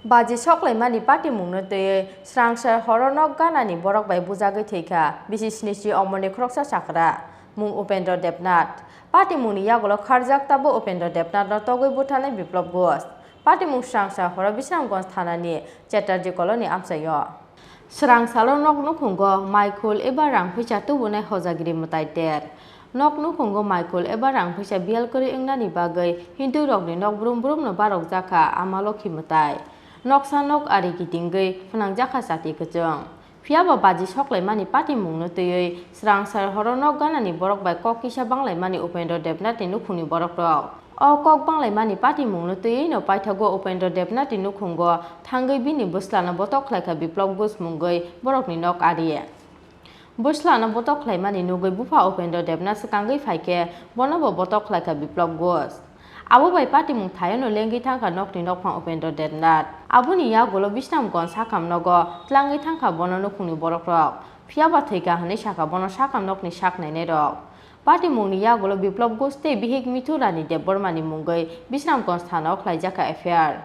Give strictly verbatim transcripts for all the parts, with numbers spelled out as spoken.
Baji soklaimani patimungno twiwi swrangsa horo nok ganani borok bai bujagwi thwikha bisi snichi omorni khoroksa chakra, mung Upendra Debnath. Patimungni yagulo kharjak tabuk Upendra Debnathno togwi butharnai Biplop Ghosh. Patimung swrangsa horo Bisramganj thanani Chatterjee Colony amchaio. Swrang salo nok nukhungo maikhul eba rang phuisa tubunai hojagiri mwtai ter. Nok nukhungo maikhul eba rang phuisa biyal kwrwi wngnani bagwi Hindu rokni nok brum brumno barokjakha Ama Lokhi mwtai. Noksa nok ari kitingwi phnangjakha chati kwchwng. Phiyaba baji soklaimani patimungno twiwi swrang sal horo nok ganani borok bai kok kisa banglaimani Upendra Debnathni nukhungni borokrok. O kok banglaimani patimungno twiwino paithago Upendra Debnathni nukhungo thangwi bini bwslano botok khlaikha Biplop Ghosh mungwi borokni nok ari. Bwslano botok khlaimani nugwi bupha Upendra Debnath swkangwi phaikhe bonobo botok khlaikha Biplop Ghosh. Abo bai patimung thaiono lengwi thangkha nokni nokphang Upendra Debnath. Aboni yagulo Bisramganj sakam nogo tlangwi thangkha bono nukhungni borokrok. Phiyaba thwikha hwnwi sakha bono sakam nokni sak nainairok. Patimungni yagulo Biplop Ghosh tei bihik Mithu Rani Debbarmani mungwi Bisramganj thanao khlaijakha F I R.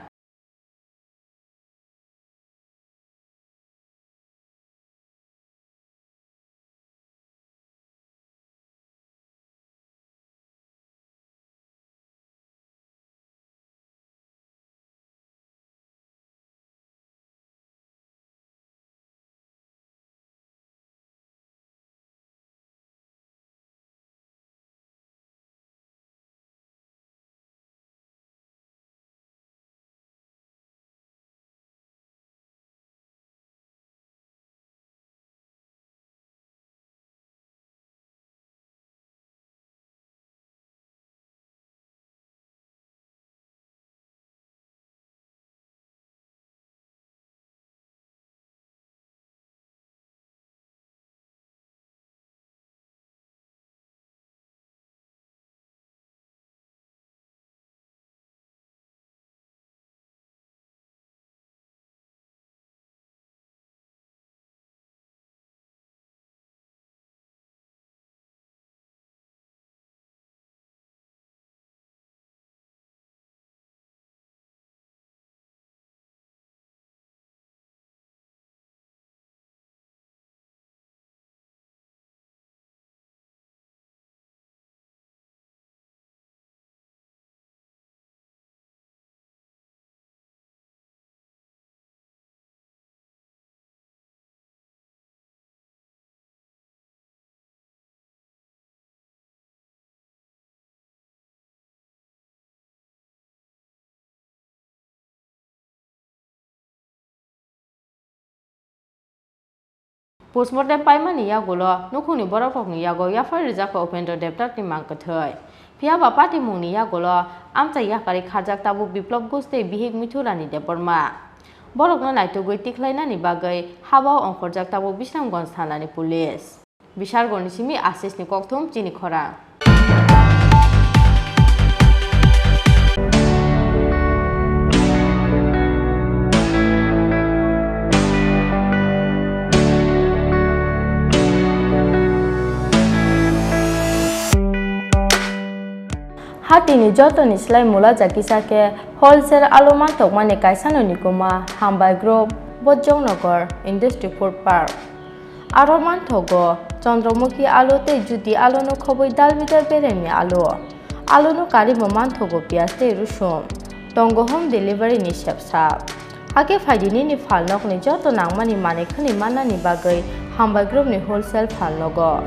Postmortem paimani yagulo nukhungni borokrokni yago yaphar rijak kha Upendra Debnathni mang kwthwi. Phiyaba patimungni yagulo amchai yakarwi kharjak tabuk Biplop Ghosh tei bihik Mithu Rani Debbarma. Borokno naitugwi tikhlainani bagwi habao ongkhorjak tabuk Bisramganj thanani police. Bishargoni simi Asisni kokthum chini khorang. Hatini jotoni slai mula jakisa khe wholesale alu mantokmani kaisano nikuma Hambai Group, Bojongnagar Industry Food Park. Aro manthogo Chandramukhi alu tei Jyoti aluno khobwi dal bidal beremni alu. Aluno karibo manthogo piyaj tei rusum. Tongo home delivery ni sepsap. Hakhe phaidi nini phalnokni joto nangmani manwi khwnwi mannani bagwi Hambai Group ni wholesale phalnogo.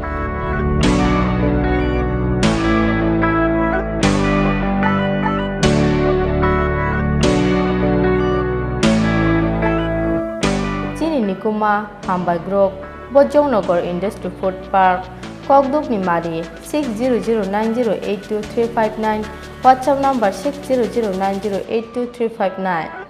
Chini nikuma Hambai Group, Bojongnagar Industry Food Park, Kokdukni Mari, six zero zero nine zero eight two three five nine, WhatsApp number six zero zero nine zero eight two three five nine.